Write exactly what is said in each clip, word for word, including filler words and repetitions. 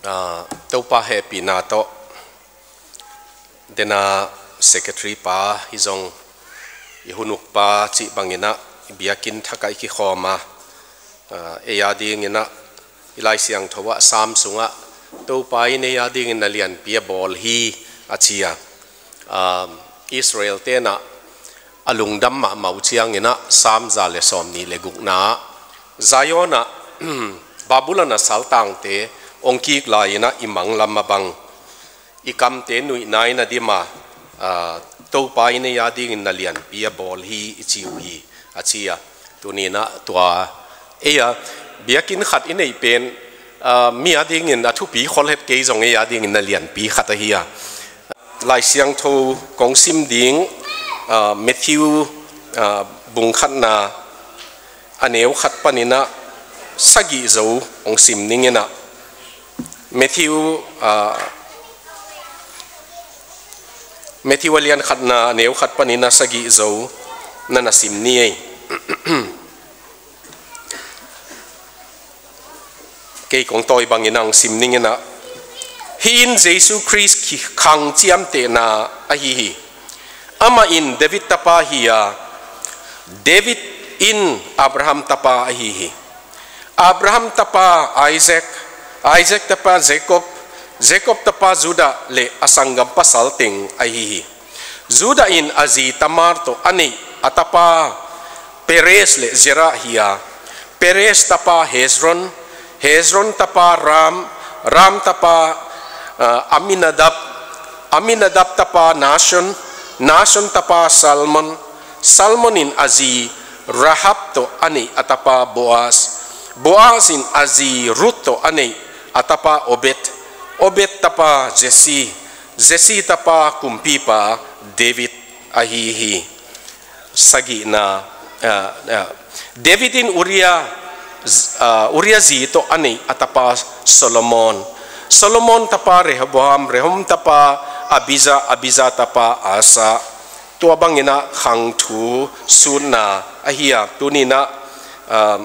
Ah, Topa hehpihna tawh, dena secretary pa hi zong, i hun ukpa cih bangin ah, i biakinn thakah i kikhawm a, ah, ei a dingin ah, i Lai Siangtho ah Sam sungah, Topa in ei a dingin na lianpi a bawl hi, a ci a. Ah, Israel tenah a lungdam mahmah uh ciangin ah, Sam za le sawmnih le gukna ah, Zion ah, Babylon a saltangte ong kik lai-in ah, i mang lam a bang, i kamte nuihna in a dim a, ah, Topa in ei a dingin na lianpi a bawl hi, i ci uh hi, a ci a. Tuni-in ah tua, ei a, biakinn khat i neih pen, ah, mi a dingin a thupi khol het kei zong, ei a dingin na lianpi khat ahi a. Lai Siangtho kong sim ding, ah, Matthew, ah, bung khatna, a neu khat panin ah sagih zo kong sim ning in ah. Matthew, ah, Matthew a lian khatna, a neu khat panin ah sagih zo na na sim ni ei. Kei kong tawi bangin ang sim ning in ah. Hih in Jesu Khrist khi khang ciamtehna ahi hi. Amah in David tapa hi a, David in Abraham tapa ahi hi. Abraham tapa Isaac, Isaac tapa Jacob, Jacob tapa Judah le a sanggam pasal teng ahi hi. Judah in a zi Tamar tawh a neih a tapa Perez le Zerah hi a, Perez tapa Hezron, Hezron tapa Ram, Ram tapa, ah, Aminadab, Aminadab tapa Nahshon, Nahshon tapa Salmon, Salmon in a zi Rahab tawh a neih a tapa Boaz, Boaz in a zi Ruth tawh a neih a tapa Obed, Obed tapa Jesse, Jesse tapa kumpipa David ahi hi. Sagihna, ah, ah, David in Uriah, z-, ah, Uriah zi tawh a neih a tapa Solomon, Solomon tapa Rehoboam, Rehoboam tapa Abijah, Abijah tapa Asa. Tua bangin ah khang thu sutna ahi a, tuni-in ah, ah,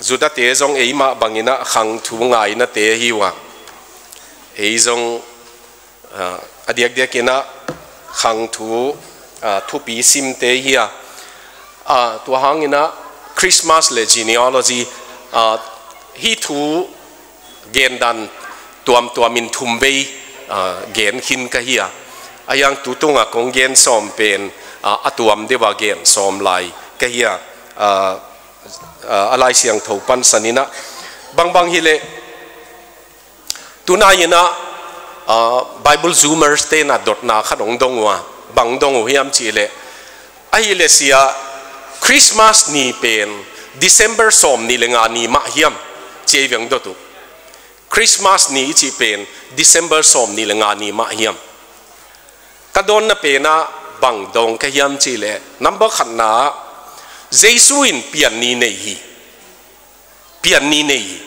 Judah-te zong eimah bangin ah khang thu ngainate ahi uh a. Ei zong, ah, a diakdiakin ah khang thu, ah, thupi simte hi a. Ah, tua hangin ah Christmas le genealogy, ah, hih thu gendan tuamtuamin thumvei, ah, gen khin ka hi a. A hiang tu tungah kong gen sawm pen, ah, a tuam deuh a gen sawm lai ka hi a. Ah, ah, a Lai Siangtho pansanin ah, bangbang hileh, tunai-in ah, ah, Bible Zoomers-te in ah dotna khat hong dong uh a, bang dong uh hiam cih leh, ahih leh sia, Christmas ni pen December sawmnih le nga ni mah hiam, ci ei veng dot uh. Christmas ni i cih pen December sawmnih le nga ni mah hiam. Ka dawnna pen ah bang dawng ka hiam cih leh, number khatna ah, Jesu in pianni nei hi. Pianni nei hi.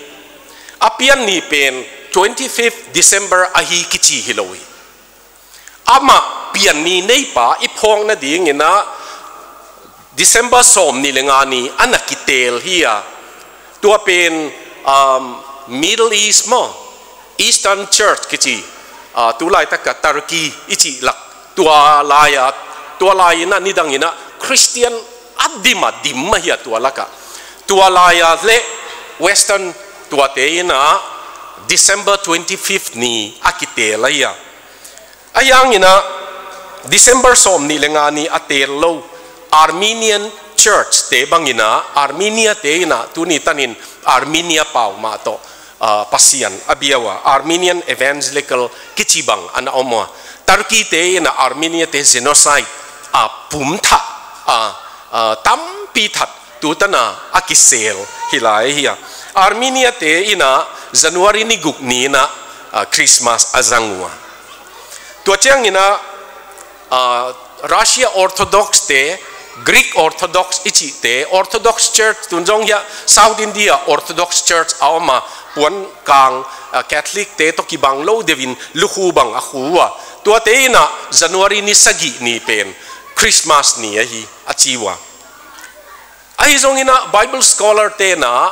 A pianni pen twenty-fifth December ahi kici hi lo hi. Amah pianni neipa i phawk nadingin ah December sawmnih le nga ni a na kiteel hi a. Tua pen, um, Middle East maw, Eastern Church kici, ah, tu laitak ah Turkey i cih lak, tua lai-a, tua lai-in ah nidangin ah Christian a dim a dim mah hi a tua lakah. Tua lai-a le Western tuate in ah December twenty-fifth ni a kiteel ahi a. Ahi hangin ah December sawmnih le nga ni a teel lo Armenian Church-te bangin ah, Armenia-te in ah tuni tanin Armenia pau mah tawh, ah, Pasian a bia uh a, Armenian Evangelical kici bang a na om uh a. Turkey-te in ah Armenia-te genocide, ah, pum thah, ah, ah, tampi that tu tan ah a kiseel hi lai hi a. Armenia-te in ah January ni guk ni-in ah, ah, Christmas a zang uh a. Tua ciangin ah, ah, Russia Orthodox-te, Greek Orthodox i cihte, Orthodox Church, tun zong hiah South India Orthodox Church a om a, puan kang, ah, Catholic-te tawh kibang lo deuhin lukhu bang a khu uh a. Tuate in ah January ni sagih ni pen Christmas ni ahi a ci uh a. Ahi zongin ah Bible scholar-te in ah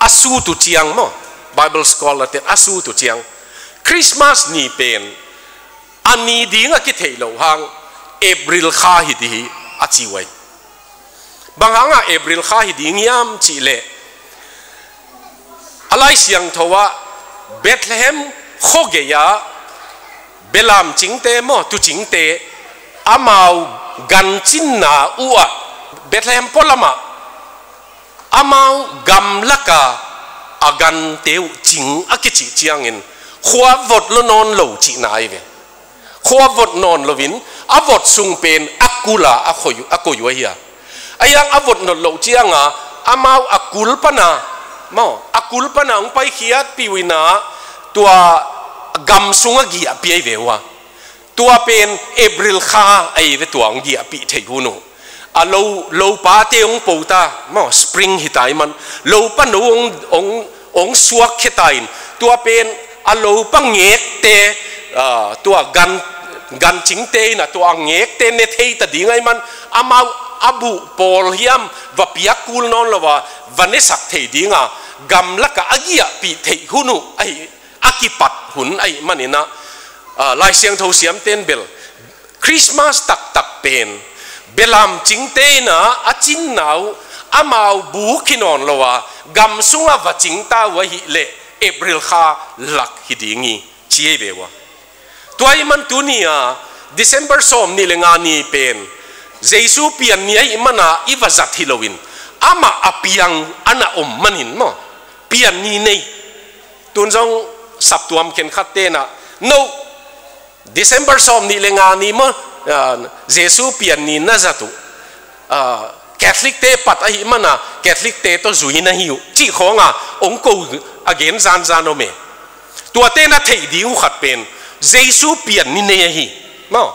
a sut uh ciang maw, Bible scholar ten a sut uh ciang, Christmas ni pen a ni ding a kitheih loh hang April kha hi ding hi a ci uh hi. Bang hangah April kha hi ding hiam cih leh, a Lai Siangtho ah Bethlehem khuagei ah belam cingte maw, tuucingte amau gancinna uh ah Bethlehem pualamah amau gamlakah a gante uh cing a kicih ciangin khua vot lo nawn lo cihna ahi ve. Khua vot nawn loin a vot sung pen a kul a a koi uh, a koi uh ahi a. Ahi hang a vot nawn loh cianga amau a kul pana, maw, a kul pana hong paikhiatpih uh inah tua gam sungah giahpih ahi ve uh a. Tua pen April kha ahi ve, tua hong giahpih theih hun uh. A lo, lopate hong po ta, maw, spring hi ta ahih man, lopa no hong, hong, hong suakkhia ta in, tua pen a lopa ngekte, ah, tua gan, gancingte inah tua a ngekte ne thei ta ding ahih man, amau a buh pawl hiam va piak kul nawn lo a, va nesak thei dinga gamlakah a giahpih theih hun uh ahi, a kipat hun ahih maninah, ah, Lai Siangtho siamten bel Christmas taktak pen belam cingte inah a cinna uh amau bu kinawn lo a, gam sungah va cing ta uh ahih leh April kha lak hi ding hi ci ahi ve uh a. Tua ahih man tuni a December sawm nih le nga ni pen Jesu pian ni ahih mana i va zat hi loin, amah a piang a na om manin maw, pian ni nei. Tun zong saptuam khenkhat tenah, no, December sawm nih le nga ni maw, ah, Jesu pian ni na zat uh, ah, Catholic te pat ahih mana Catholic te tawh zui na hi uh cih khawnga hong ko a gen zanzan om e. Tuate na theih ding uh khat pen Jesu pian ni nei ahi, maw.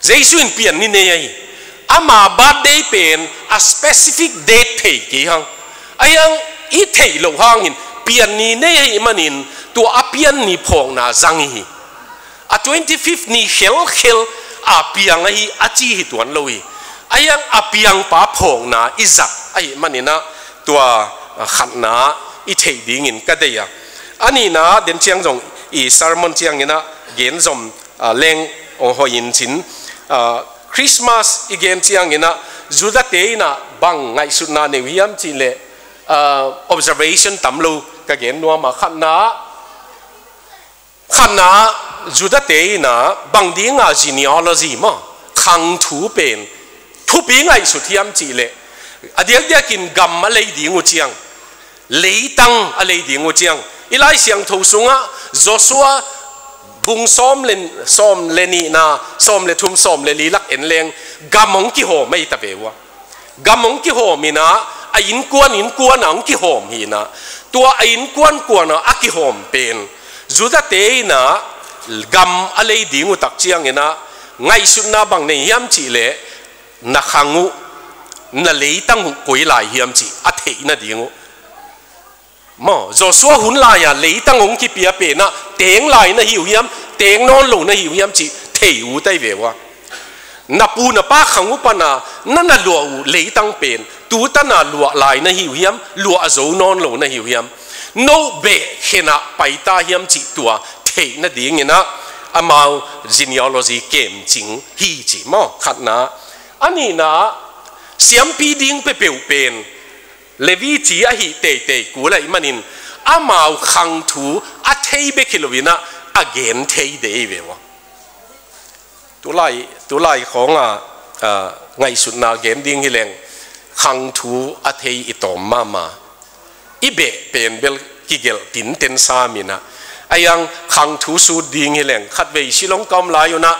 Jesu in pian ni nei ahi. Ama birthday pen a specific date thei kei hang. Ahi hang i theih loh hangin pian ni nei ahih manin tua a pian ni phawkna zang i hi. A twenty-fifth ni khelkhel a piang ahi a ci hi tuan lo hi. Ahi hang a piangpa phawkna i zat ahih maninah tua, ah, khatna i theih dingin ka deih a. A nihna den ciang zong i sermon cianginah gen zom, ah, leng hong hoih in cin, ah, Christmas i gen cianginah Judate inah bang ngaihsutna nei uh hiam cih leh, ah, observation tam lo ka gen nuam a. Khatna, khatna Judate inah bang dinga genealogy maw, khangthu pen thupi ngaihsut hiam cih leh, a diakdiakin gam a lei ding uh ciang, leitang a lei ding uh ciang, i Lai Siangtho sungah Joshua bung sawm le, sawm le nihna, sawm le thum, sawm le li lak en leng gam hong kihawm ahi ta ve uh a. Gam hong kihawm inah a innkuan innkuan a hong kihawm hi inah, tua a innkuan kuan a a kihawm pen Judate inah gam a lei ding uh tak cianginah ngaihsutna bang nei hiam cih leh, na khang uh, na leitang uh koi lai hiam cih a theih nading uh. Maw, Joshua hun lai-a leitang hong kipia penah teng lai na hi uh hiam, teng nawn lo na hi uh hiam cih thei uh tai ve uh a. Na pu na pa khang uh pana na na luah uh leitang pen tu tana luah lai na hi uh hiam, luah zo nawn lo na hi uh hiam, no beh khenah paita hiam cih tua theih nadinginah amau genealogy kemcing hi ci maw, khatna. A nihna, siampi ding peuhpeuh pen Levi ci ahi teitei kul ahih manin amau khangthu a thei bek hi loinah a gen thei dei ve uh a. Tulai, tulai khawnga, ah, ngaihsutna gen ding hi leng khangthu a thei i tawm mahmah. I beh pen bel kigelh tinten sam inah, ahi hang khangthu sut ding hi leng khatvei Shillong ka om lai unah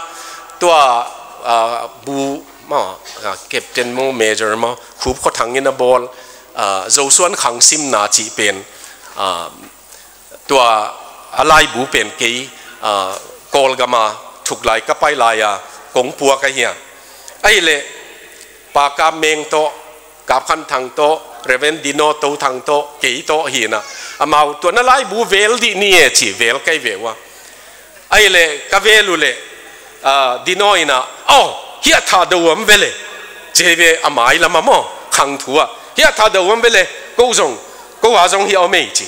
tua, ah, bu maw, ah, captain maw, major maw, Khup Khua Thang in a bawl, ah, Zosuan khang simna cih pen, ah, tua a laibu pen kei, ah, Kawlgama thuk lai ka pai lai-a kong puak ahi a. Ahih leh Pa Kap Meng tawh, Kap Khan Thang tawh, Reverend Dino To Thang tawh, kei tawh hi inah, amau tua na laibu vel dih ni e ci vel kai ve uh a. Ahih leh ka vel uh leh, ah, Dino inah, "Oh, hiah Thado om ve le," ci hi ve, a mai lamah maw, khangthu ah, "Hiah Thado om ve le, ko zong, ko a zong hiah om ei," ci.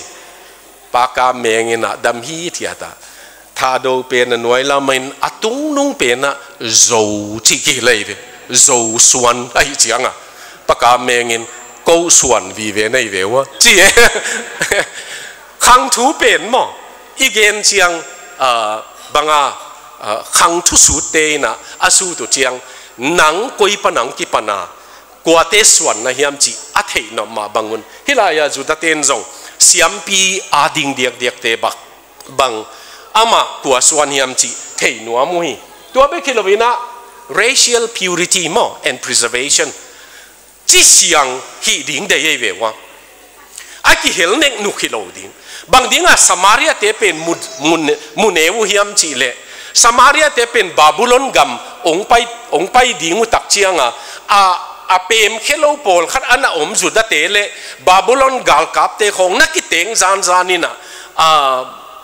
Paka mengin ah dam hithiat a, Thado pen a nuai lamin a tungnung pen ah Zo ci kik lei ve. Zo suan ahi ciang a, Paka mengin ko suan vive nei ve ua ci e. Khang thu pen maw, i gen ciang, ah, banga, ah, khang thu sutte in ah a sut uh ciang, nang koi pan a hong kipan a, kuate suan na hiam cih a theih nop mah bangun, hih lai-ah Judah ten zong siampi a ding diakdiakte bak bang, amah kua suan hiam cih thei nuam uh hi. Tua bek hi loin ah racial purity maw and preservation, ci siang hih ding deih ei ve ua. A kihel nek nuk hi lo ding. Bang dingah Samaria-te pen mu, mu, mu neu uh hiam cih leh, Samaria-te pen Babylon gam ong pai, ong pai ding uh tak ciangah, a, a pemkhia lo pawlkhat a na om Judah-te le Babylon galkapte khawng na kiteng zanzan in ah, a,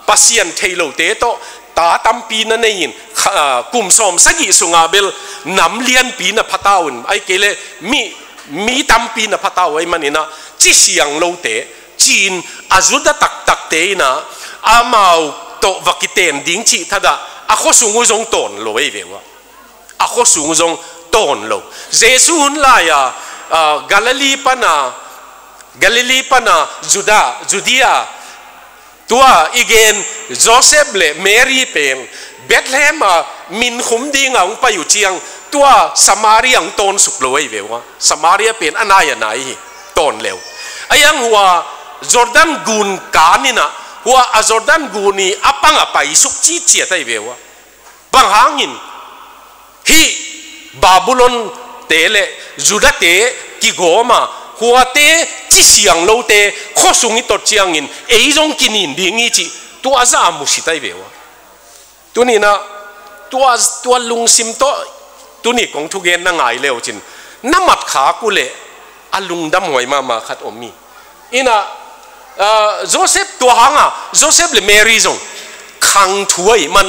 Pasian thei lote tawh ta tampi na nei in, kha, a, kum sawm sagih sungah bel nam lianpi na pha ta un, ahih kei leh mi, mi tampi na pha ta uh ahih manin ah, ci siang lote, ci-in a Judah taktakte in ah amau tawh va kiten ding cih thadah a khuasung uh zong tawn lo ei ve ua. A khuasung uh zong tawn lo. Jesu hun lai-a, ah, Galilee pana, Galilee pana Judah, Judea, tua i gen Joseph le Mary pen Bethlehem ah minkhum dingah hong pai uh ciang, tua Samaria hong tawnsuk lo ei ve ua. Samaria pen a nai a nai hi, tawn lo. Ahih hang hua Jordan gun kan in ah, hua a Jordan gun i a pang ah paisuk citciat ei ve ua. Bang hangin, hih Babylon-te le Judah-te kigawm a, huate ci siang lote khuasung i tot ciangin ei zong kinin ding hi cih tua zah a musit ei ve ua. Tuni in ah tua, tua lungsim tawh tuni kong thugen na ngai le uh cin, na mat khak uh leh a lungdam huai mahmah khat om hi. In ah, ah, Joseph tua hangah, Joseph le Mary zong khang thu ahih man,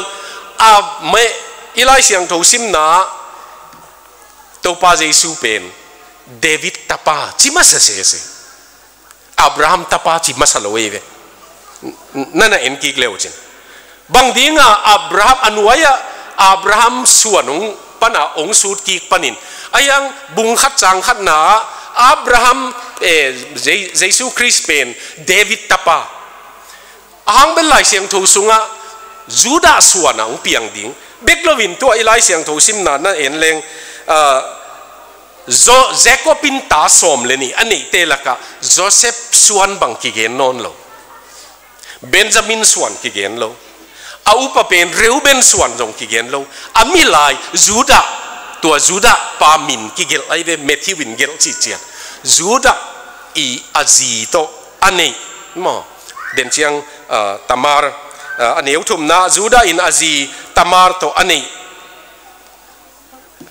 a, meh, i Lai Siangtho simna ah Topa Jesu pen David tapa ci masa sese. Abraham tapa ci masa lo ei ve. N-, na na en kik le uh cin. Bang dingah Abraham a nuai-ah Abraham suan hong pan a hong sut kik panin, ahih hang bung khat cang khatna ah Abraham, eh, Je-, Jesu Khrist pen David tapa. A hang bel Lai Siangtho sungah Judah suan ah hong piang ding. Bek loin tua i Lai Siangtho simna na en leng, ah, Jo-, Jacob in ta sawm le nih a neihte lakah Joseph suan bang kigen nawn lo. Benjamin suan kigen lo. A upa pen Reuben suan zong kigen lo. A milai Judah, tua Judah pa min kigelh ahi ve, Matthew in gelh cihciat. Judah i a zi tawh a neih maw. Den ciang, ah, Tamar, ah, a neu thumna, Judah in a zi Tamar tawh a neih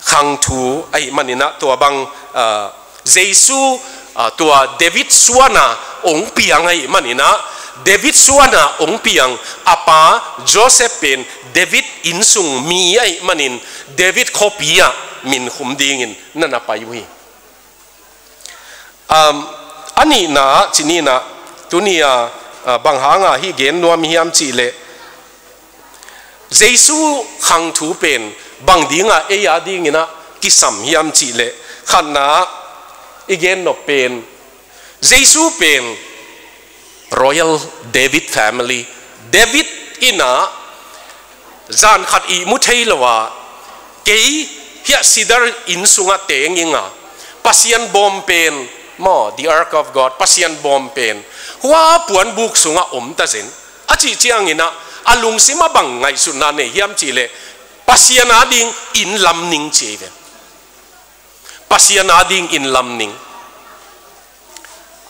khang thu ahih manin ah, tua bang, ah, Jesu, ah, tua David suan ah hong piang ahih manin ah, David suan ah hong piang a pa Joseph pen David innsung mi ahih manin, David khuapi ah minkhum dingin na na pai uh hi. Um, a nihna ah, ci nihna, tuni a, ah, bang hanga hih gen nuam hiam cih leh, Jesu khang thu pen bang dingah ei a dingin ah kisam hiam cih leh, khatna ah i gen nop pen, Jesu pen Royal David family, David in ah zan khat ihmu thei lo a, kei hiah sidar inn sungah teng ing a, Pasian bawm pen maw, the Ark of God, Pasian bawm pen hua puanbuk sungah om ta zen, a cih ciangin ah, a lungsim ah bang ngaihsutna nei hiam cih leh, Pasian a ding inn lam ning ci ei ve. Pasian a ding inn lam ning.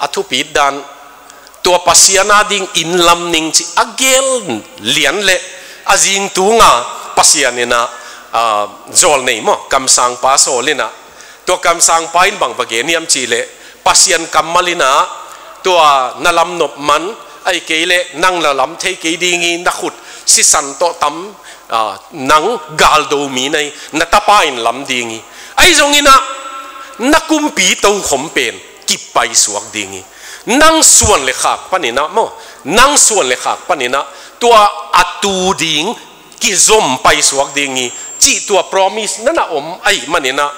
A thupit dan, tua Pasian a ding inn lam ning cih a gel lian leh, a zing tunga Pasian in ah, ah, zawl nei maw, kamsangpa sawl in ah, tua kamsangpa in bang va gen hiam cih leh, Pasian kammal in ah, tua na lam nop man, ahih kei leh nang na lam thei kei ding hi, na khut sisan tawh tam, ah, nang galdo mi na hi, na tapa in lam ding hi. Ahi zongin ah, na kumpi tokhom pen kip paisuak ding hi. Nang suan le khak panin ah maw, Nang suan le khak paninah tua a tu ding kizom paisuak ding hi cih tua promise na na om ahih maninah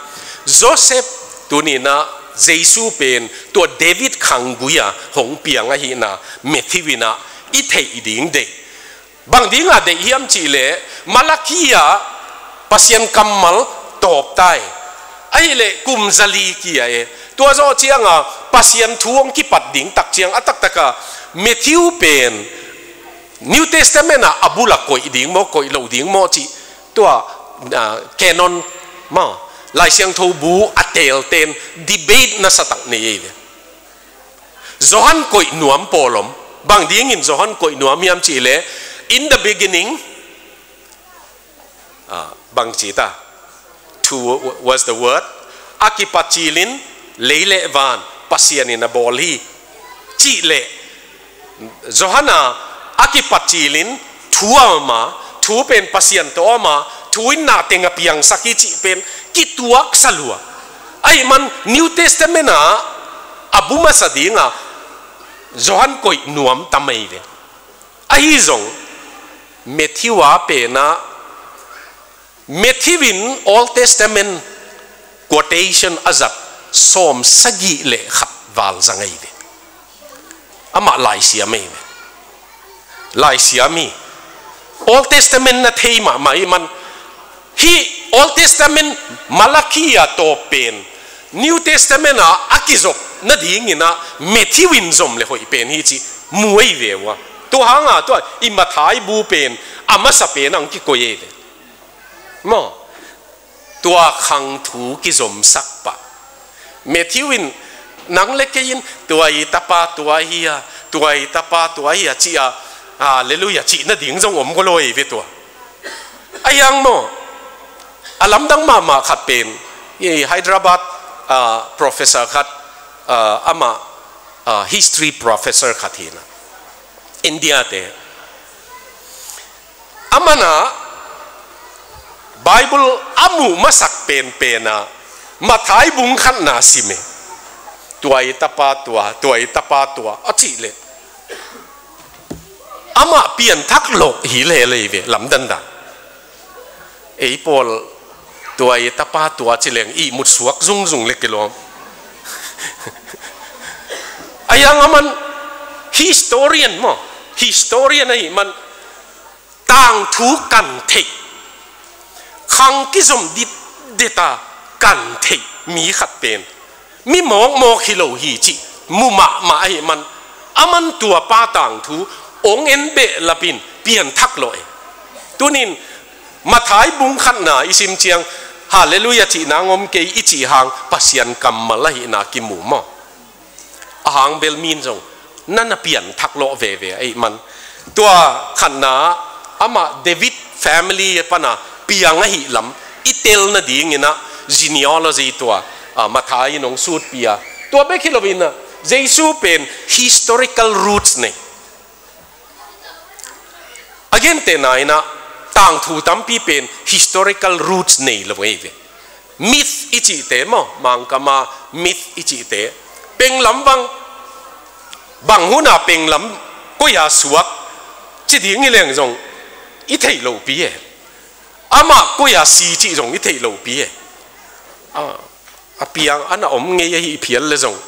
Joseph tuninah Jesu pen tua David khanggui-a hong piang ahihna Matthew inah i theih ding deih. Bang dingah deih hiam cihleh Malakhi ah Pasian kammal tawp tai. Ahihleh kum zali kia e. Tua zawh cianga Pasian thu hong kipat ding tak ciang a taktaka Matthew pen New Testament ah a bula koih ding maw, koih lo ding maw cih tua, ah, canon maw, Lai Siangtho bu a teelten debate nasatak nei ei ve. Johan koih nuam pawl om. Bang dingin Johan koih nuam hiam cihleh, in the beginning, ah, bang ci ta, thu was the word, a kipat cilin lei le van Pasian in a bawl hi. Cihleh Johan a a kipat cilin thu a om a, thu pen Pasian tawh a om a, thu in na teng a piangsak hi cih pen kituaksa lua. Ahih man New Testament ah a bu masa dinga Johan koih nuam tam ei ve. Ahi zong Matthew a penah Matthew in Old Testament quotation a zat sawm sagih le khat val zang ei ve. Amah laisiam ei ve. Laisiam hi. Old Testament na thei mahmah ahih man, hih Old Testament Malakhi a tawp pen New Testament ah a kizop nadinginah Matthew in zom le hoih pen hi cih mu ei ve uh a. Tua hanga tua i Matthai bu pen a masa pen ang kikoih ei ve. Maw? Tua khang thu kizomsak pah. Matthew in nang le kei in tua i tapa tua hi a, tua i tapa tua hi a ci a, Halleluiah cih nading zong om golo ei ve tua. A hiang maw? A lamdang mahmah khat pen i Hyderabad, ah, professor khat, ah, amah, ah, history professor khat hi na, India te. Amanah Bible a muh masak penpenah Matthai bung khatna sim e. Tua i tapa tua, tua i tapa tua a cih leh amah pianthak lawh hi lelei ve, lamdandan. Ei pawl tua i tapa tua ci leng ihmut suak zungzung le kilawm. A hiang aman historian maw, historian ahih man tangthu kan theih, khang kizom ditdeta kan theih mi khat pen mi mawkmawk hi lo hi cih mu mahmah ahih man, aman tua pa tangthu ong en behlapin pianthak lawh e. Tunin Matthai bung khatna i sim ciang Halleluiah cih nang om kei i cih hang Pasian kammal ahihna kimu maw? A hang bel min zong na na pianthak lawh veve ahih man, tua khatna amah David family pana piang ahih lam i tel nadinginah genealogy tua, ah, Matthai in hong sutpih a. Tua bek hi loinah Jesu pen historical roots nei. A gentehna inah tangthu tampi pen historical roots nei lo ei ve. Myth i cihte maw, Mangkama myth i cihte, penglam bang, bang huna penglam koi-a suak ci ding hi leng zong i theih lopi e. Amah koi-a si cih zong i theih lopi e. A, a piang a na om ngei ahi phial le zong,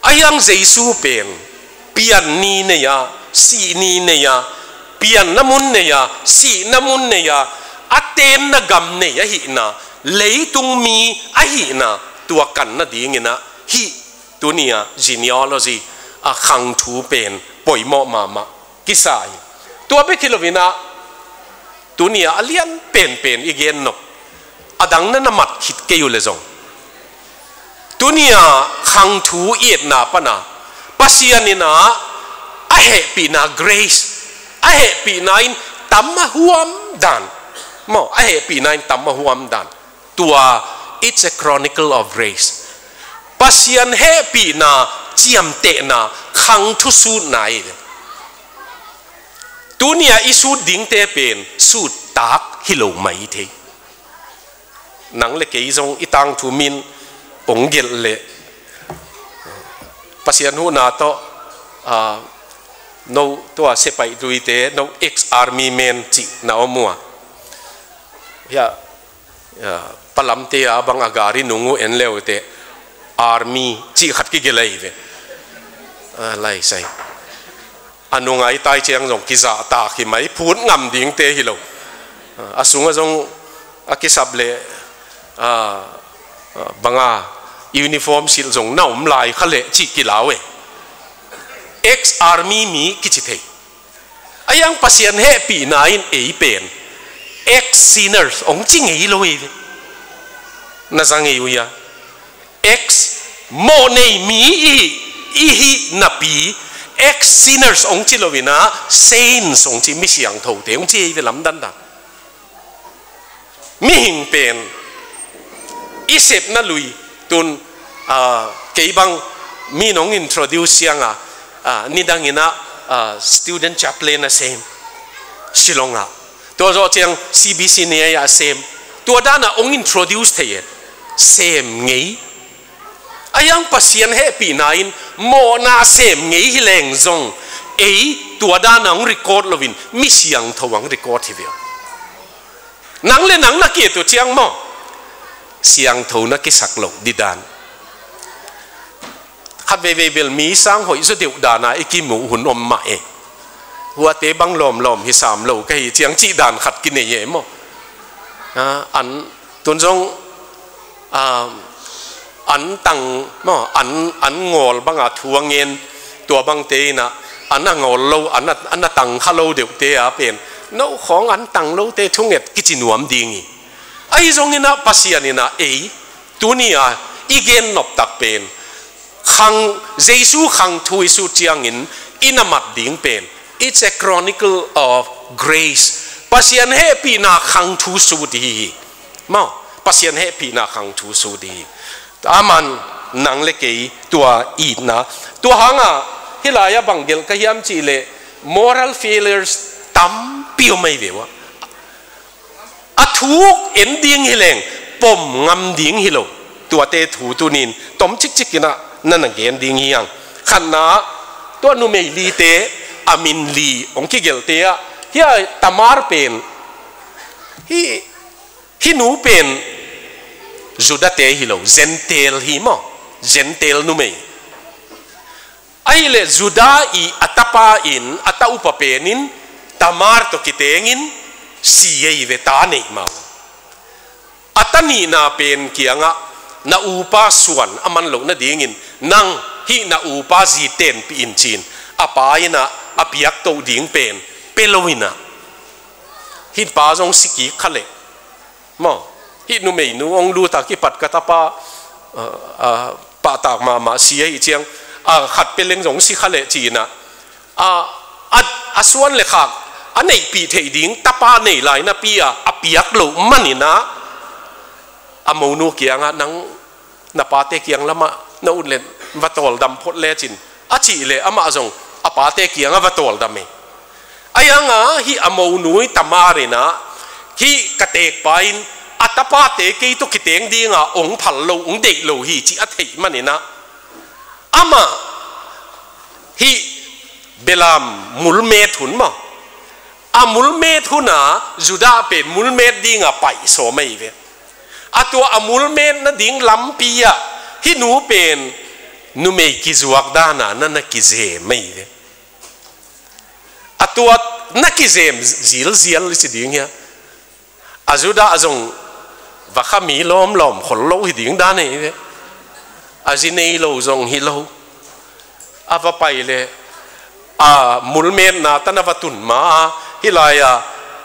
a hiang Jesu pen pian ni nei a, sih ni nei a, pianna mun nei a, sihna mun nei a, a tenna gam nei ahihna, leitung mi ahihna tua kan nadinginah hih tuni-a genealogy a khang thu pen poimawh mahmah kisa hi. Tua bek hi loinah tuni-a a lian penpen i gen nop, a dang na na mat khit kei uh le zong, tuni-a khang thu i etna pana Pasian inah a hehpihna grace, a hehpihna in tam a huam dan maw, a hehpihna in tam a huam dan. Tua, it's a chronicle of grace. Pasian hehpihna ciamtehna khang thusutna hi. Tuni-a i sut dingte pen sut tak hi lo mai thei. Nang le kei zong i tangthu min ong gelh leh Pasian huhna tawh Ah, no tua sepaih luite, no ex-army men cih na om uh a. Hia, ah, palamte a bang a gari nung uh en leute, army cih khat kigelh ahi ve. Ah, lai sai. A nungai tai ciang zong kizahtak hi mai, phut ngam dingte hi lo. Ah, a sungah zong a kisap leh, ah, ah, banga uniform silh zong na om lai kha leh cih kilau e. Ex-army mi kici thei. A hiang Pasian hehpihna in ei pen ex-sinners hong ci ngei lo hi ve. Na za ngei uh hia? Ex, mawh nei mi i, i hih napi, ex-sinners hong ci lo in ah, saints hong ci, mi siangthote hong ci hi ve lamdang dan. Mihing pen i sepna lui tun, ah, kei bang mi nong introduce ciang a, ah, nidang in ah, ah, student chaplain a sem Shillong ah. Tua zawh ciang C B C ni a sem. Tua dan ah hong introduce thei e. Sem ngei. A hiang Pasian hehpihna in mawhna sem ngei hi leng zong, ei tua dan a hong record lo in, mi siangtho hong record hi ve. Nang le nang na ki-et uh ciang maw, siangtho na kisak lo ding dan. Khat veivei bel mi sang hoih zaw deuh dan a i kimu hun om mah e. Huate bang lawmlawm hi sam lo ka hi ciang cih dan khat kinei e maw. Ah, an tun zong, ah, an tang maw, an, an ngawl banga thu a ngen, tua bangte in ah, an a ngawl lo, an a, an a tang kha lo deuhte a pen, no khawng an tang lote thunget kici nuam ding hi. Ahi zongin ah Pasian in ah ei, tuni a i gen noptak pen, khang, Jesu khang thu i sut ciangin i na mat ding pen, it's a chronicle of grace. Pasian hehpihna khang thu sut hi hi. Maw, Pasian hehpihna khang thu sut hi hi. Aman nang le kei tua itna. Tua hanga, hih lai-ah bang gelh ka hiam cih leh, moral failures tampi om ahi ve ua. A thuk en ding hi leng, pom ngam ding hi lo. Tuate thu tunin, tom cikcik in ah, na na gen ding hi hang. Khatna, tua numei lite, a min li, hong kigelhte ah, hih a Tamar pen, hih, hih nu pen, Judate hi lo, Gentile hi maw, Gentile numei. Ahih leh Judah i a tapa in, a ta upa pen in, Tamar tawh kitengin, si ei ve, ta neih mah uh. A ta nihna pen kiangah, na upa suan a man loh nadingin, nang hih na upa zi tenpih in ci-in, a pa in ah, a piaktoh ding pen, pia lo in ah. Hih pa zong si kik kha leh. Maw, hih numeinu hong lut a kipat ka tapa, ah, ah, pahtak mahmah si ahih ciang, ah, khat pia leng zong si kha leh ci-in ah, ah, a, a suan le khak, a neihpih theih ding, tapa nei lai napi a, a piak loh manin ah, a monu kiangah nang na pate kiang lamah na ut leh va tawldam phot lecin, a cih leh amah zong a pate kiangah va tawldam hi. Ahi hanga hih a monu i Tamar in ah, hih ka tekpa in a tapate kei tawh kiteng dinga hong phal lo, hong deih lo hi cih a theih manin ah, amah hih belam mulmet hun maw, a mulmet huna Judah pen mulmet dinga pai sawm ahi ve. A tua a mulmet nading lampi ah hih nu pen numei kizuak dana na na kizem ahi ve. A tua na kizem zilzial i ci ding hia. A Judah zong va kha mi lawmlawm khol lo hi ding dan ahi ve. A zi nei lo zong hi lo. A va pai leh, a mulmetna tan a va tun ma a, hih lai-a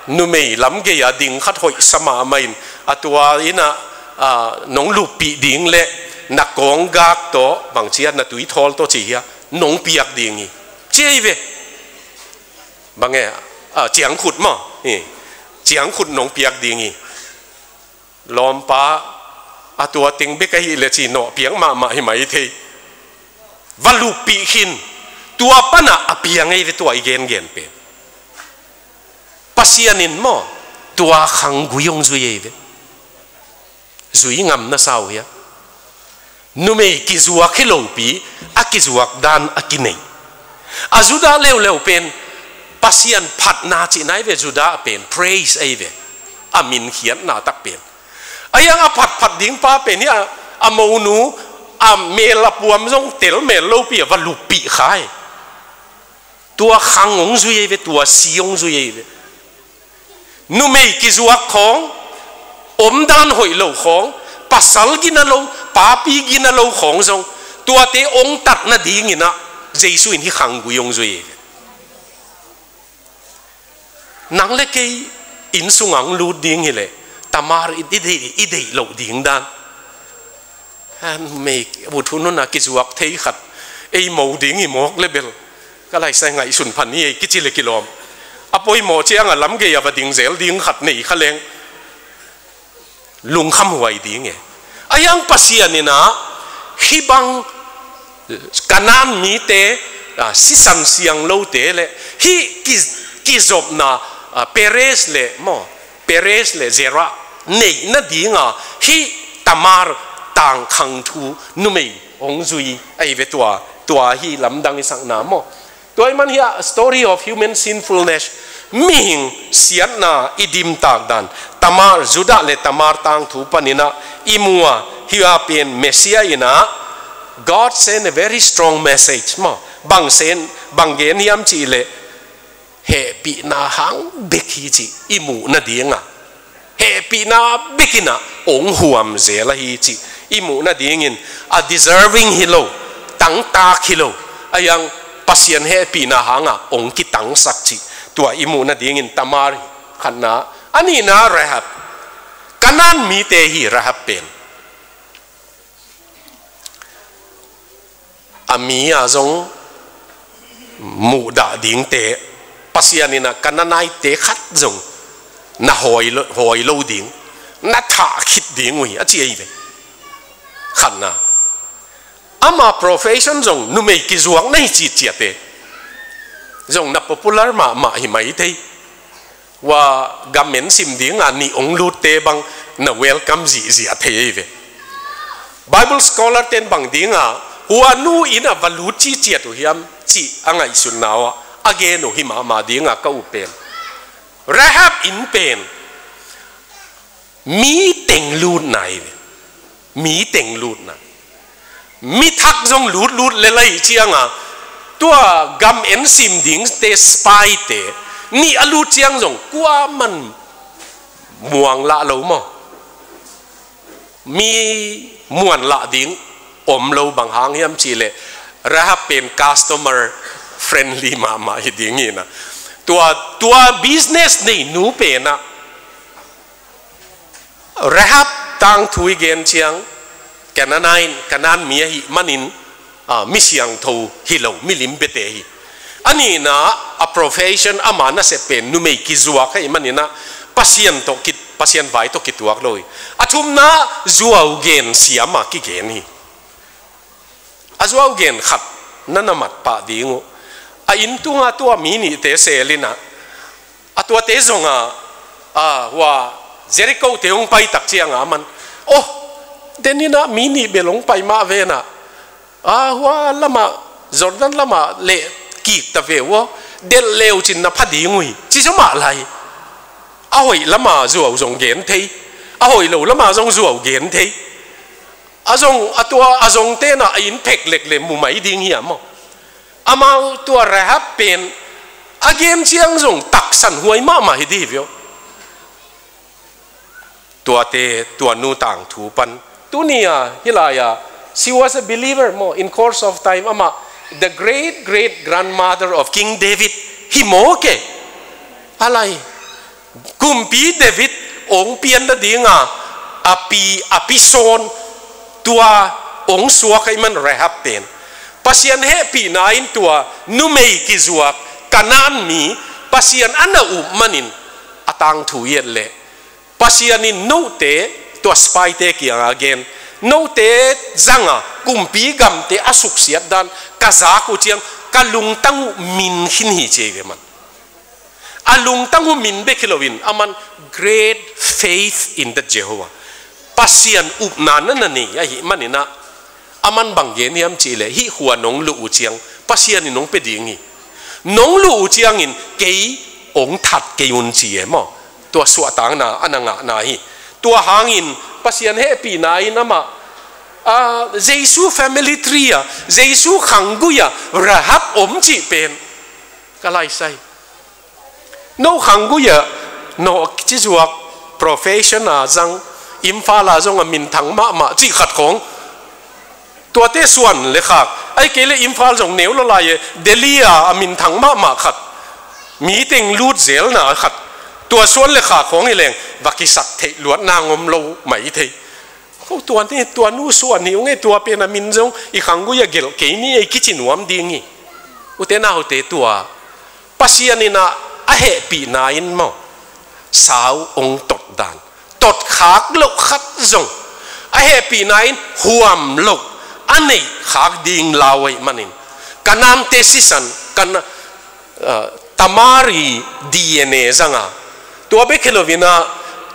numei lam gei-a ding khat hoih sa mahmah in, a tua in ah, a, nong luppih ding leh na kawnggak tawh, bangci a na tuithawl tawh ci hi a, nong piak ding hi. Ci hi ve. Bang e, a, ciangkhut maw? Hi. Ciangkhut nong piak ding hi. Lawmpa, a tua teng bek ahih leh ci nawh piak mahmah hi mai thei. Va luppih khin, tua panah a piang ahi ve tua i gengen pen. Pasian in maw, tua khanggui hong zui ahi ve. Zui ngam na sa uh hia? Numei kizuak hi lopi, a kizuak dan a kinei. A Judah leuleu pen Pasian phatna cihna ahi ve, Judah pen praise ahi ve, a min khiatna tak pen. A hiang a phatphat ding pa pen hi a, a monu a mel a puam zong tel mel lopi a va luppih khai. Tua khang hong zui ahi ve, tua si hong zui ahi ve. Numei kizuak khawng, omdan hoih lo khawng, pasal gina lo, papi gina lo khawng zong, tuate hong tat nadingin ah Jesu in hih khanggui hong zui hi. Nang le kei inn sungah hong lut ding hileh Tamar i, i deih, i deih loh ding dan. Numei ut hun hun a kizuak thei khat ei mo ding hi mawk le bel ka laisai ngaihsun phan hi ei kici le kilawm. A poimawh ciang a lam gei a va ding zel ding khat nei kha leng lungkham huai ding e. A hiang Pasian in ah hih bang Kanaan mite, ah, sisan siang lote le hih ki, kizopna, ah, Perez le maw, Perez le Zerah neih nadinga hih Tamar tangkhang thu numei hong zui ahi ve, tua, tua hi lamdang i sakna maw. Tua ahih man hih a story of human sinfulness, mihing siatna i dimtak dan Tamar, Judah le Tamar tangthu panin ah i mu a, hih a pen Messiah in ah God send a very strong message maw. Bang sen, bang gen hiam cih leh hehpihna hang bek hi cih i muh nading a, hehpihna bek in ah hong huam zel ahi cih i muh nadingin, a deserving hi lo, tangtak hi lo, a hiang Pasian hehpihna hang a hong kitangsak cih tua i muh nadingin Tamar khatna. A nihna Rahab, Kanaan mite hi Rahab pen. A mi a zong muhdah dingte, Pasian in ah Kanaanite khat zong na hawi lo, hawi lo ding, na thah khit ding uh hi a ci ahi ve. Khatna. Ama profession zong numei kizuak na hi citciate zong na popular mahmah hi mai thei. Hua gam en sim dinga nih hong lutte bang na welcome zihziah thei ahi ve. Bible scholar ten bang dinga hua nu inn a va lut ciciat uh hiam cih a ngaihsutna uh ah a gen uh hi mahmah dinga ka up pen. Rahab inn pen mi teng lutna ahi ve. Mi teng lutna. Mi thak zong lutlut le lai cianga tua gam en sim dingte spy te nih a lut ciang zong kuaman muang lah lo maw. Mi muan lah ding om lo, bang hang hiam cih leh Rahab pen customer friendly mahmah hi ding hi na. Tua, tua business nei nu pen ah Rahab tangthu i gen ciang Kanaan, Kanaan mi ahih manin, ah, mi siangtho hi lo, milim biate hi. A nihna, a profession, ama nasep pen numei kizuak ahih manin ah Pasian tawh ki, Pasian vai tawh kituak lo hi. A thumna, zuau gen siam a kigen hi. A zuau gen khat na na mat pah ding uh. A inn tunga tua mi nihte sel in ah, a tuate zong a, a, hua Jericho te hong pai tak cianga aman, oh, den in ah mi nih bel hong pai mah ve na, a, hua lamah, Jordan lamah leh kik ta ve uh aw, delh leu cin na pha ding uh hi, ci zaw mah lai. A hoih lama zuau zong gen thei, a hoih lo lama zong zuau gen thei. A zong, a tua, a zong tena a inn phek lek le mu mai ding hiam maw? Amau tua Rahab pen a gen ciang zong taksan huai mahmah hi dih hi viau. Tuate, tua nu tangthu pan. Tuni a, hih lai a, she was a believer maw, in course of time, amah, the great great grandmother of King David, hi maw ke? A lai. Kumpi David hong pian nadinga a pi, a pi sawn tua hong suak ahih man Rahab pen Pasian hehpihna in tua numei kizuak Kanaan mi Pasian a na up manin a tangthu i et leh Pasian in note tua spy te kianga gen, note zanga kumpi gamte a suksiat dan ka zak uh ciang ka lungtang uh min khin hi ci hi ve man. A lungtang uh min bek hi loin aman great faith in the Jehovah. Pasian upna na na nei ahih manin ah aman bang gen hiam cih leh hih khua nong luh uh ciang Pasian in hong pia ding hi. Nong luh uh ciangin kei hong that kei un ci e maw. Tua suahtakna a na ngahna hi. Tua hangin Pasian hehpihna in amah, ah, Jesu family tree ah, Jesu khanggui ah Rahab om cih pen ka laisai. No khanggui ah, no cizuak profession a zang, Imphal a zong a minthang mahmah cih khat khong. Tuate suan le khak, ahih kei le Imphal zong neu lo lai e, Delhi a a minthang mahmah khat, mi teng lut zelna khat, tua suan le khak khong hi leng va kisak theih luatna ngom lo mai thei. Ko tua ni, tua nu suan hi ung e, tua pen a min zong i khanggui a gelh kei ni ei kici nuam ding hi. Ute naute, tua Pasian in a, a hehpihna in maw, sau hong tot dan, tot khak loh khat zong a hehpihna in huam loh a neih khak ding lau ahih manin, Kanaan te sisan, Kana-, ah, Tamar i D N A zang a, tua bek hi lo in a,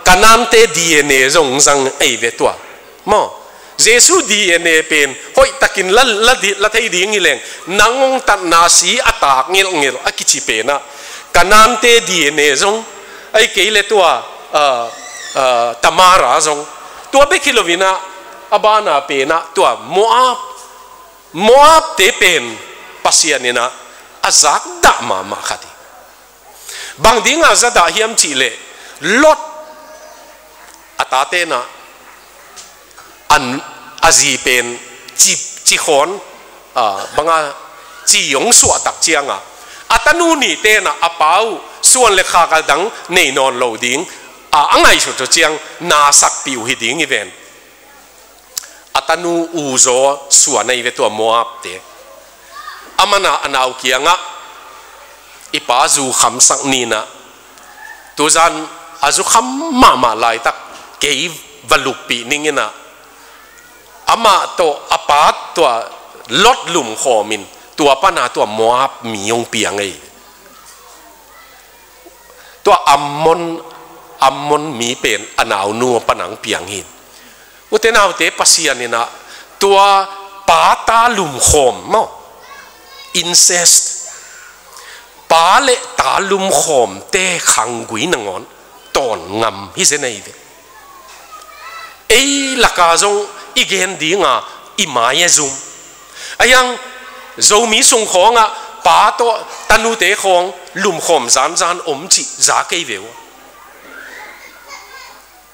Kanaan te D N A zong zang ei ve tua maw. Jesu D N A pen hoih takin la, la di, la thei ding hi leng, nang hong tatna si a tak ngelhngelh a kici pen ah, Kanaan te D N A zong, ahih kei le tua, ah, ah, Tamar a zong. Tua bek hi lo in a, a ban a pen ah tua Moab, Moab te pen Pasian in a, a zakdah mahmah khat hi. Bang ding a zakdah hiam cih leh, Lot a tate in a, an, a zi pen ci, ci khawn, ah, bang a, ci hong suah tak ciang a, a tanu nihte in a, a pa uh suan le khak a dang nei nawn lo ding a, a ngaihsut uh ciang na sakpih uh hi ding hi ven. A tanu Uzaw suan ei ve tua Moab te. Aman a, a nau kiang ah, i pa zu khamsak ni in a, tuzan a zu kham mahmah laitak kei va luppih ning in a, amah tawh a pa tua Lot lumkhawm in, tua pan a tua Moab mi hong piang ei. Tua Ammon, Ammon mi pen a naunu pan a hong piang hi. Ute naute, Pasian in a, tua pa ta lumkhawm maw, incest, pa le ta lumkhawmte khanggui nangawn tawn ngam hi zen ei ve. Ei lak a zong i gen ding a, i mai a zum. Ahi hang Zomi sung khawng ah pa tawh tanute khawng lumkhawm zanzan om cih za kei ve uh.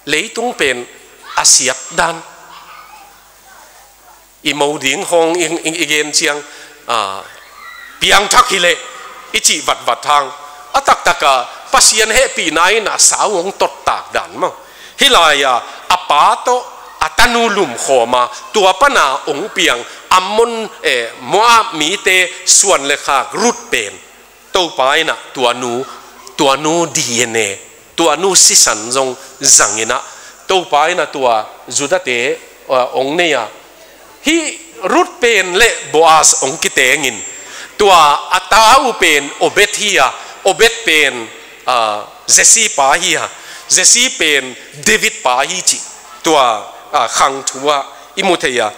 Leitung pen a siat dan. I mo ding khawng i, i, i gen ciang, ah, piangthak hi leh i cih vatvat hang, a taktak a Pasian hehpihna in a sau hong tot tak dan maw. Hih lai a, a pa tawh a tanu lumkhawm a, tua pan a hong piang Ammon, eh, Moab mite suan le khak Ruth pen, Topa in a tua nu, tua nu D N A, tua nu sisan zong zang in a, Topa in a tua Judah te, ah, hong nei a. Hih Ruth pen le Boaz hong kiteng in, tua a ta uh pen Obed hi a, Obed pen, ah, Jesse pa hi a, Jesse pen David pa hi cih, tua, ah, khang thu ah i mu thei a.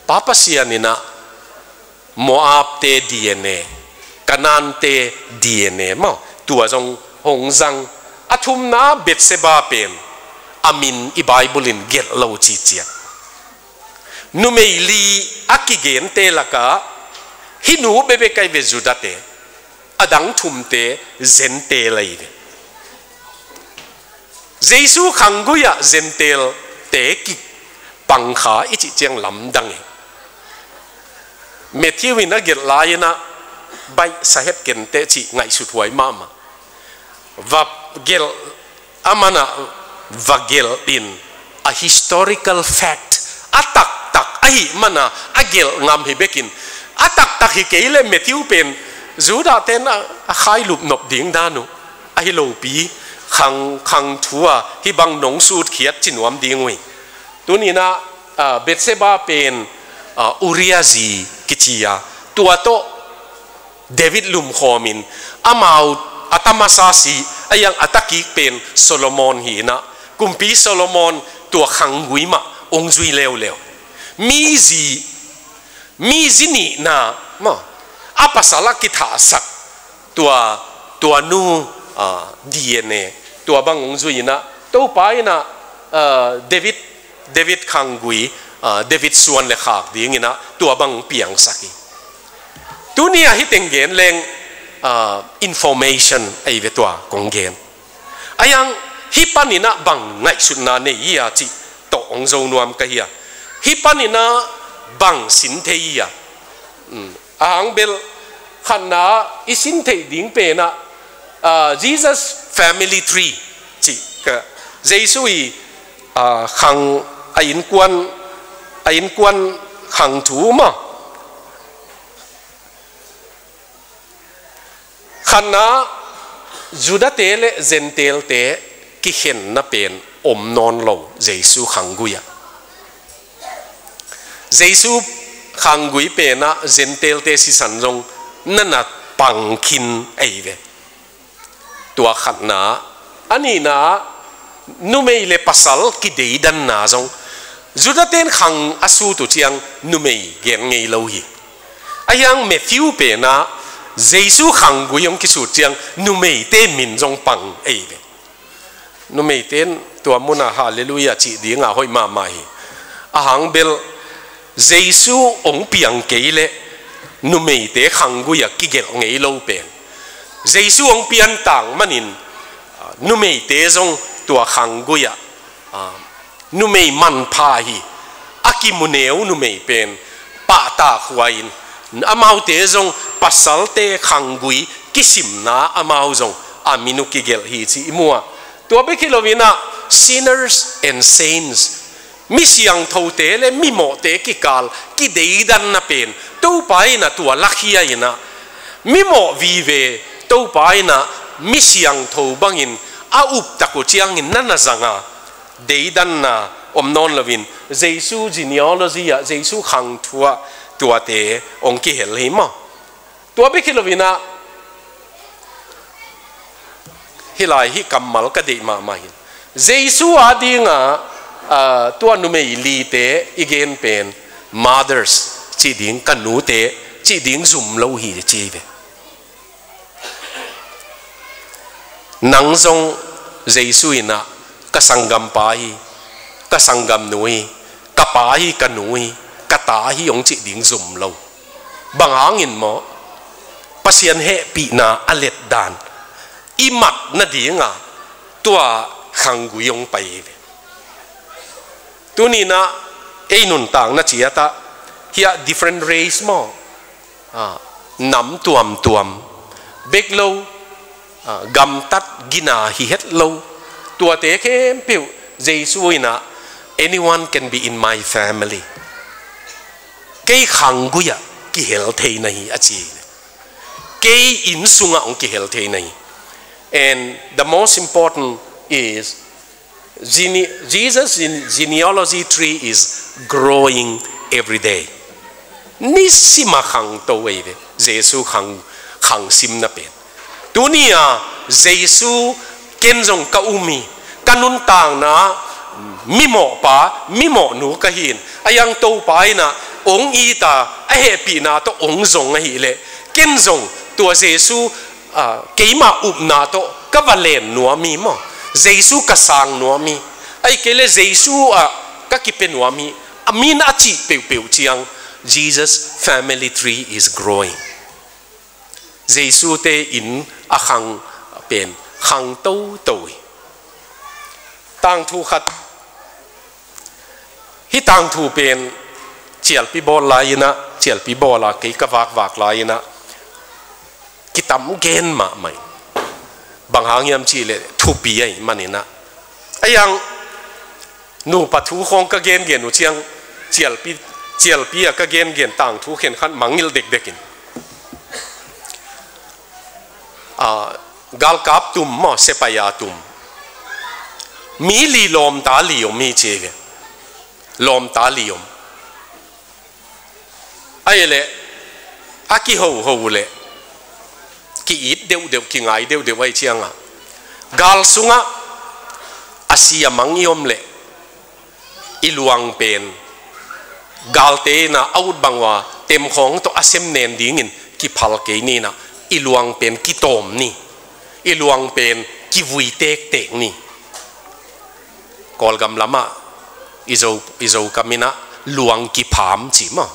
Pa Pasian in a Moab te D N A, Kanaan te D N A maw, tua zong hong zang. A thumna Bathsheba pen a min i Bible in gelh lo cihciat. Numei li a kigente lak a hih nu bekbek ahi ve Judah te, a dang thumte Gentile ahi ve. Jesu khanggui ah Gentile te kipang kha i cih ciang lamdang hi. Matthew in a gelh lai in a, baih sa het kei inteh cih ngaihsut huai mahmah. Va gelh, aman a va gelh in, a historical fact, a taktak ahih man a a gelh ngam hi bek in, a taktak hi kei leh Matthew pen Judah ten a, a khailup nop ding dan uh ahi lopi, khang, khang thu a hih bang nong sutkhiat ci nuam ding uh hi. Tuni in a, ah, Bathsheba pen, ah, Uriah zi kici a, tua tawh David lumkhawm in, amau a ta masa si, ahi hang a ta kik pen Solomon hi in a, Kumpi Solomon tua khanggui mah hong zui leuleu. Mi zi, mi zi nihna maw, A pasal a kithahsak tua, tua nu, ah, D N A, tua bang hong zui in ah, Topa in ah, ah, David, David khanggui, ah, David suan le khak ding in ah, tua bang hong piangsak hi. Tuni a hih teng gen leng, ah, information ahi ve tua kong gen. Ahi hang hih panin ah bang ngaihsutna nei hi a cih tawh hong zo nuam ka hi a. Hih panin ah bang sin thei hi a. Um, a hang bel khatna i sin theih ding pen ah, ah, Jesus family tree cih ka, Jesu i, ah, khang, a innkuan, a innkuan khang thu maw. Khatna, Judate le Gentile-te kikhenna pen om nawn lo Jesu khanggui ah. Jesu khanggui pen ah Gentile-te sisan zong na na pang khin ahi ve. Tua khatna, a nihna, numei le pasal kideidanna zong Judate'n khang a sut uh ciang numei gen ngei lo hi. Ahi hang Matthew pen ah Jesu khanggui hong kisut ciang numeite min zong pang ahi ve. Numeite'n tua mun ah Halleluiah cih ding a hoih mahmah hi. A hang bel Jesu hong piang kei leh numeite khanggui ah kigelh ngei lo pen, Jesu hong pian tang manin, ah, numeite zong tua khanggui ah, ah, numei manpha hi, a kimu neu numei pen pahtakhuai in, amaute zong pasalte khanggui kisimna amau zong a min uh kigelh hi cih i mu a. Tua bek hi lo in ah sinners and saints, mi siangthote le mi mawhte kikal kideidanna pen Topa in ah tua lakhia in ah, mi mawh vive Topa in ah mi siangtho bangin a uptak uh ciangin na na zang a, deidanna om nawn loin Jesu genealogy ah, Jesu khang thu ah tuate hong kihel hi maw. Tua bek hi lo in ah, hih lai hih kammal ka deih mahmah hi. Jesu a ding ah, ah, tua numei lite i gen pen mothers cih ding, ka nute cih ding zum lo hi ci ve. Nang zong Jesu in ah ka sanggampa hi, ka sanggamnu hi, ka pa hi, ka nu hi, ka ta hi hong cih ding zum lo. Bang hangin maw? Pasian hehpihna a letdan i mat nading a tua khanggui hong pai hi ve. Tuni in ah ei nuntakna ciat ah, hiah different race maw, ah, nam tuamtuam bek lo, ah, gamtat gina hi het lo, tuate khempeuh Jesu in ah, "Anyone can be in my family." Kei khanggui ah kihel thei na hi a ci. Kei inn sungah hong kihel thei na hi. And the most important is, gene-, Jesus' gene-, genealogy tree is growing every day. Nisim a khangto ahi ve, Jesu khang, khangsimna pen. Tuni a Jesu ken zong ka um hi, ka nuntakna mimawhpa, mimawhnu ka hi in, a yang Topa in ah hong it a, a hehpihna tawh hong zong ahih leh, ken zong tua Jesu, ah, keima upna tawh ka va len nuam hi maw? Jesu ka sang nuam hi. Ahih kei leh Jesu ah ka kipia nuam hi. A min a cih peuhpeuh ciang, Jesus family tree is growing. Jesu te inn a khang pen khang toto hi. Tangthu khat, hih tangthu pen cialpi bawl lai in ah, cialpi bawl a kei ka vakvak lai in ah, kitam gen mahmah hi. Bang hang hiam cih leh thupi ahih manin ah. A yang nupa thu khawng ka gengen uh ciang, cialpi, cialpi a ka gengen tangthu khenkhat mangngilh dekdek in. Ah, galkap tum maw, sepaih a tum. Mi li lawmta li om hi ci hi ve. Lawmta li om. Ahih leh, a kihoho leh, ki-it deuhdeuh, kingai deuhdeuh ahih ciangah, gal sungah a si a mang i om leh, i luang pen galte in ah a ut bang uh a temkhawng tawh a sem nen dingin kiphal kei ni in ah, i luang pen kitawm ni, i luang pen kivui tektek ni. Kawlgam lamah i Zo, i Zo kam in ah luang kipham ci maw.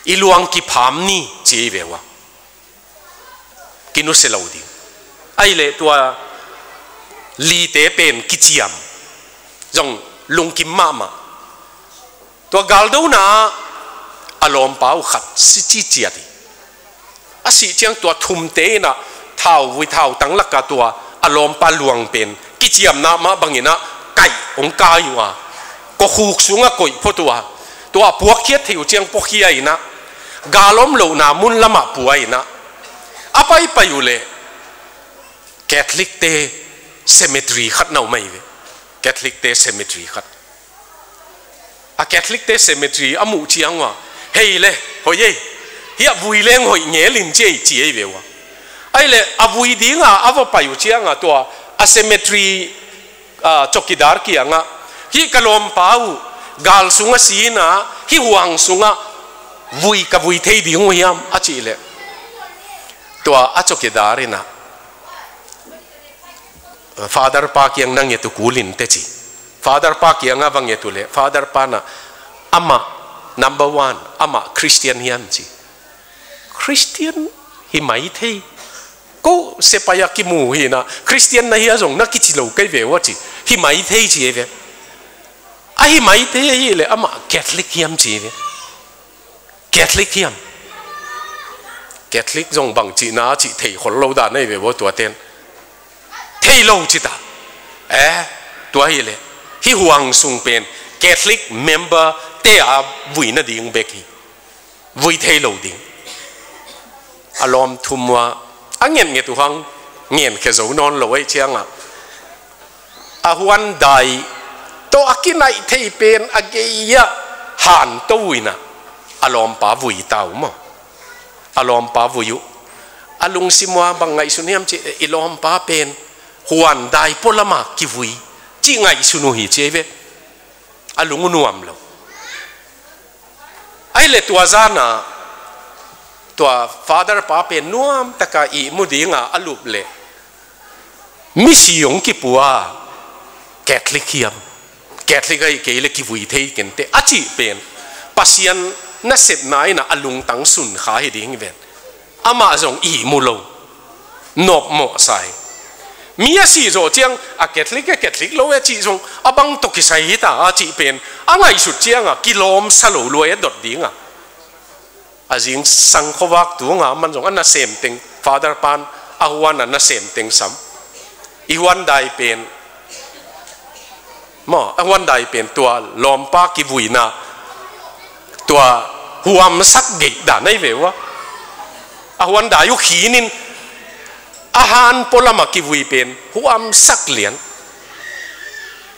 I luang kipham ni ci ei ve ua. Kinusia lo ding. Ahih leh tua lite pen kiciam zong lungkim mahmah. Tua galdona ah a lawmpa uh khat si ciciat hi. A sih ciang tua thumte in ah thauvui thautang lakah tua a lawmpa luang pen kiciamna mah bang in ah kaih hong kai uh a, kawkhuk sungah koih phot uh a, tua a puakkhiat theih uh ciang puakhia in ah, gal om lohna mun lamah pua in ah, a paipai uh leh Catholic-te cemetery khat na om ahi ve. Catholic-te cemetery khat. A Catholic-te cemetery a muh ciang ua, "Hei le, hoih ei, hiah vui leng hoih ngel in," ci ei, ci ei ve ua. Ahih leh a vui dinga a va pai uh cianga tua a cemetery, ah, chowkidar kiangah, "Hih ka lawmpa uh gal sungah si in ah, hih huang sungah vui, ka vui thei ding uh hiam?" a cih leh, tua a chowkidar in ah, "Father pa kiang na nget uh kul in teh," ci. Father pa kiangah va nget uh leh Father pa in ah, "Amah, number one, amah Christian hiam?" ci. "Christian hi mai thei. Ko sepai-ah kimu hi in ah, Christian na hia zong na kici lo kei ve ua," ci. "Hi mai thei," ci ei ve. "A hi mai thei ahih leh amah Catholic hiam?" ci ei ve. "Catholic hiam?" Catholic zong bang cihna a cih thei khol lo dan ahi ve ua tuate'n. "Thei lo," ci ta. "Eh, tua hi leh hih huang sung pen Catholic member-te a vui nading bek hi. Vui thei lo ding." A lawm thum ua a ngetnget uh hang ngenkhia zo nawn lo ahih ciangah, a huandai tawh a kinaih thei pen a gei-ah hanto uh in ah, a lawmpa vui ta uh maw. A lawmpa vui uh. A lungsim ua bang ngaihsun hiam cih leh, "I lawmpa pen huandai pualama kivui," cih ngaihsun uh hi, ci ei ve. A lung uh nuam lo. Ahih leh tua zana tua Father pa pen nuamtaka ihmu dinga a lup leh, "Misi hong kipua, Catholic hiam? Catholic ahih kei leh kivui thei ken teh," a cih pen Pasian nasepna in ah a lungtang sunkha hi ding hi ven. Amah zong ihmu lo, nopmawh sa hi. Mi a sih zawh ciang, "A Catholic e, Catholic lo e," cih zong a bang tawh kisai hi ta a cih pen a ngaihsut cianga kilawm sa lo lua e dot dinga. A zingsang khuavak tunga aman zong a nasem teng, Father pan a huan a nasem teng sam. "I huandai pen, maw, a huandai pen tua lawmpa kivuina tua huamsak geih dan ahi ve ua. A huandai uh khinin a han pualama kivui pen huamsak lian."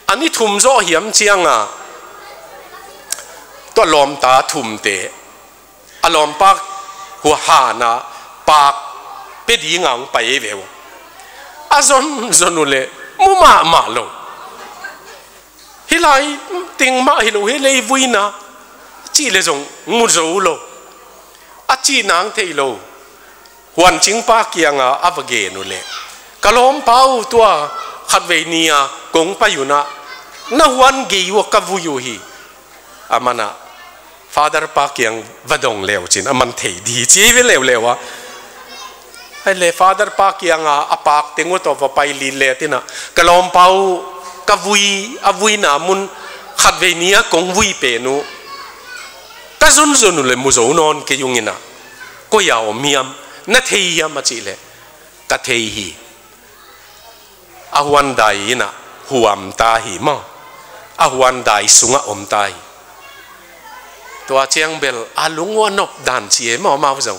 A ni thum zawh hiam cianga tua lawmta thumte a lawmpa hua hana pak pia dinga hong pai ei ve ua. A zonzon uh leh mu mahmah lo. "Hih lai teng mah hi lo hi lei vuina," cih leh zong mu zo lo. A cih nang thei lo. Huancingpa kianga a va gen uh leh, "Ka lawmpa uh tua khatvei ni-a kong pai un ah na huan gei uh ah ka vui uh hi." Aman ah Father pa kiang va dong leucin aman thei di ci ei ve leuleu a. Ahih leh Father pa kianga a pak teng uh tawh va pai lit letin ah, "Ka lawmpa uh ka vui, a vuina mun khatvei ni-a kong vui pen uh ka zonzon uh leh mu zo nawn kei ung in ah, koi-a om hiam, na thei hiam?" a cih leh, "Ka thei hi. A huandai in ah huam ta hi maw. A huandai sungah om ta hi." Tua ciang bel a lung uh a nop dan ci ei maw, amau zong.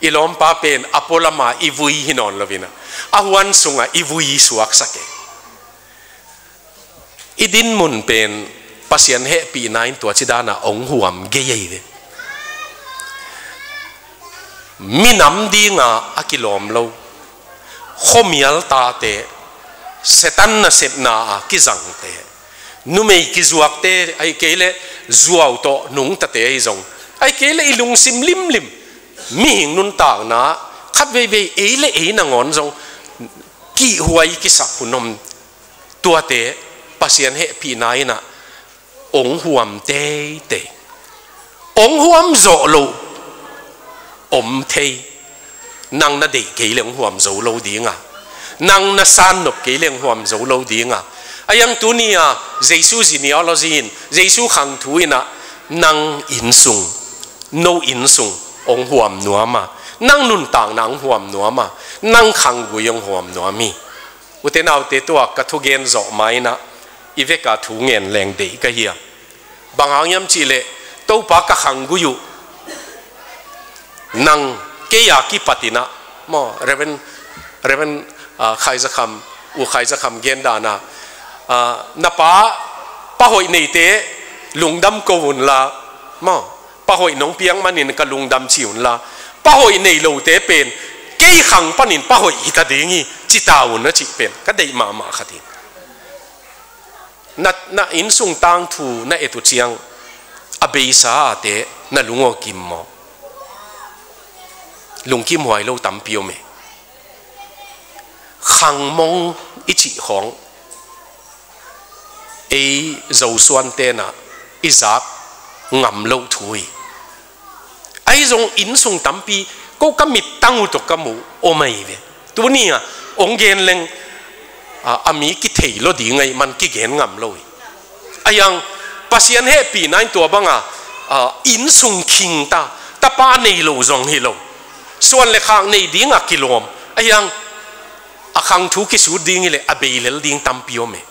I lawmpa pen a pualama i vui hi nawn lo in ah, a huan sungah i vui suaksak ei. I dinmun pen Pasian hehpihna in tua ci dana hong huam gei ahi ve. Minam dinga a kilawm lo, khuamial tate, Satan nasepna a kizangte, numei kizuakte, ahih kei leh zuau tawh nungtate ahi zong, ahih kei leh i lungsim limlim Mihing nuntakna khat veivei ei le ei nangawn zong kihhuai kisak hun om, tuate Pasian hehpihna in ah ong huam teitei. Ong huam zawh loh om thei. Nang na deih kei le ong huam zo lo ding a, nang na san nop kei le ong huam zo lo ding a. Ahi zong tuni-a Jesu genealogy in, Jesu khang thu in ah nang innsung, no innsung ong huam nuam a, nang nuntakna ong huam nuam a, nang khanggui ong huam nuam hi. Ute naute, tua ka thugen zawh ma in ah i vek a thu ngen leng deih ka hi a. Bang hang hiam cih leh Topa, ka khanggui uh nang, kei a kipat in ah maw, Reverend, Reverend, ah, Khai Za Kham, U Khai Za Kham gen dan a, ah, na pa, pa hoih neite lungdam ko un la maw, pa hoih nong piak manin ka lungdam ci un la, pa hoih nei lote pen kei khang panin pa hoih hi ta ding hi, ci ta un, a cih pen ka deih mahmah khat hi. Na, na innsung tangthu na et uh ciang a beisate na lung aw kim maw? Lungkimhuai lo tampi om e. Khangmong i cih khawng ei Zosuante in ah i zak ngam loh thu hi. Ahi zong innsung tampi, ko ka mittang uh tawh ka muh om ahi ve. Tuni-a ong gen leng, a, a mi kithei lo ding ahih man kigen ngam lo hi. Ahi zong Pasian hehpihna in tua bang a, a, innsung khing ta, tapa nei lo zong hi lo, suan le khak nei ding a kilawm, ahi zong a khang thu kisut ding hi leh a bei lel ding tampi om e.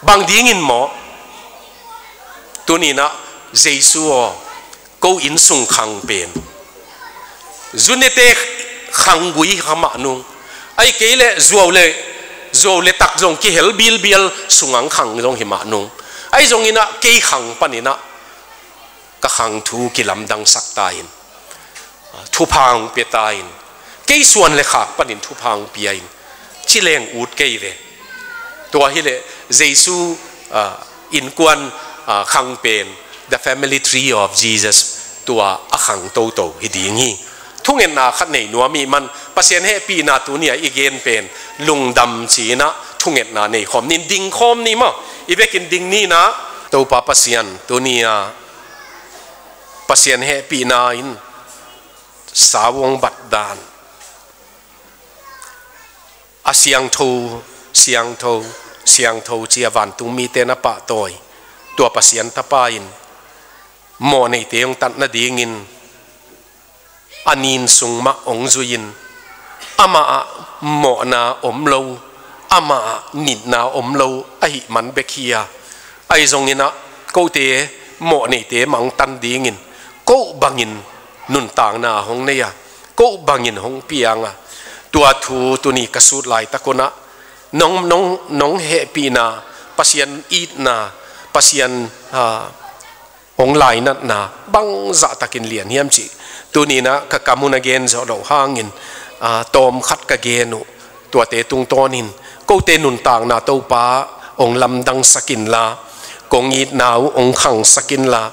Bang dingin maw? Tuni-in ah Jesu aw, ko innsung khang pen zunete khanggui hi kha mah nung, ahih kei leh zuau le, zuau le tak zong kihel bilbial sung ang khang zong hi mah nung, ahi zongin ah kei khang panin ah ka khang thu kilamdangsak ta in, thupha hong pia ta in, kei suan le khak panin thupha hong pia in, ci leng ut kei ve. Tua hi leh Jesu, ah, innkuan, ah, khang pen, the family tree of Jesus, tua a khang toto hi ding hi. Thungetna khat nei nuam ahih man, Pasian hehpihna tuni-a i gen pen lungdam ci-in ah thungetna nei khawm ni, ding khawm ni maw? I vekin ding ni in ah, Topa Pasian, tuni-a Pasian hehpihna in sau hong bat dan, a siangtho, siangtho, siangtho ci-a vantung mite na pahtawi tua Pasian Tapa in mawhneite hong tat nadingin a nin sung mah hong zui-in, amah ah mawhna om lo, amah ah nitna om lo ahih man bek hi a, ahi zongin ah kote mawhneite mah hong tan dingin, ko bangin nuntakna hong nei a, ko bangin hong piang a, tua thu tuni ka sut laitak un ah, nong, nong, nong hehpihna, Pasian itna, Pasian, ah, hong lainatna bangzah takin lian hiam cih tuni-in ah ka kam un a gen zawh loh hangin, ah, tawm khat ka gen uh. Tuate tungtawnin kote nuntakna Topa hong lamdangsak inla, kong itna uh hong khangsak inla,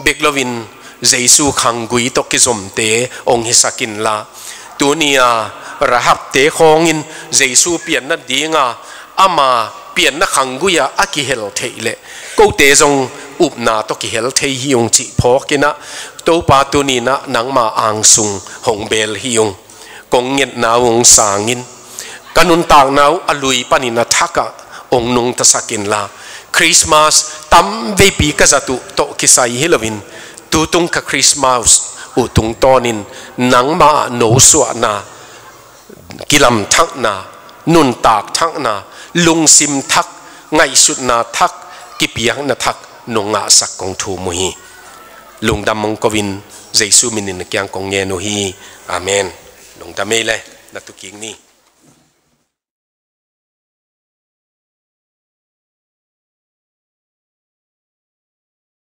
bek loin Jesu khanggui tawh kizomte hong hisak inla, tuni-a Rahabte khawngin Jesu pianna dinga ama pianna khanggui-ah a kihel theih leh kote zong upna tawh kihel thei hi ung cih phawkin ah, Topa, tuni-in ah nangma angsung hong beel hi ung. Kong ngetna uh hong sang in, ka nuntakna uh a lui panin a thak ah hong nungtasak inla, Christmas tam veipi ka zat uh tawh kisai hi loin, tutung ka Christmas uh tungtawnin nangma ah nosuahna, kilamthakna, nuntak thakna, lungsim thak, ngaihsutna thak, kipiakna thak nong ngahsak kong thum uh hi. Lungdam hong ko-in Jesu minin na kiang kong ngen uh hi. Amen. Lungdam ei le, na tu kik ni.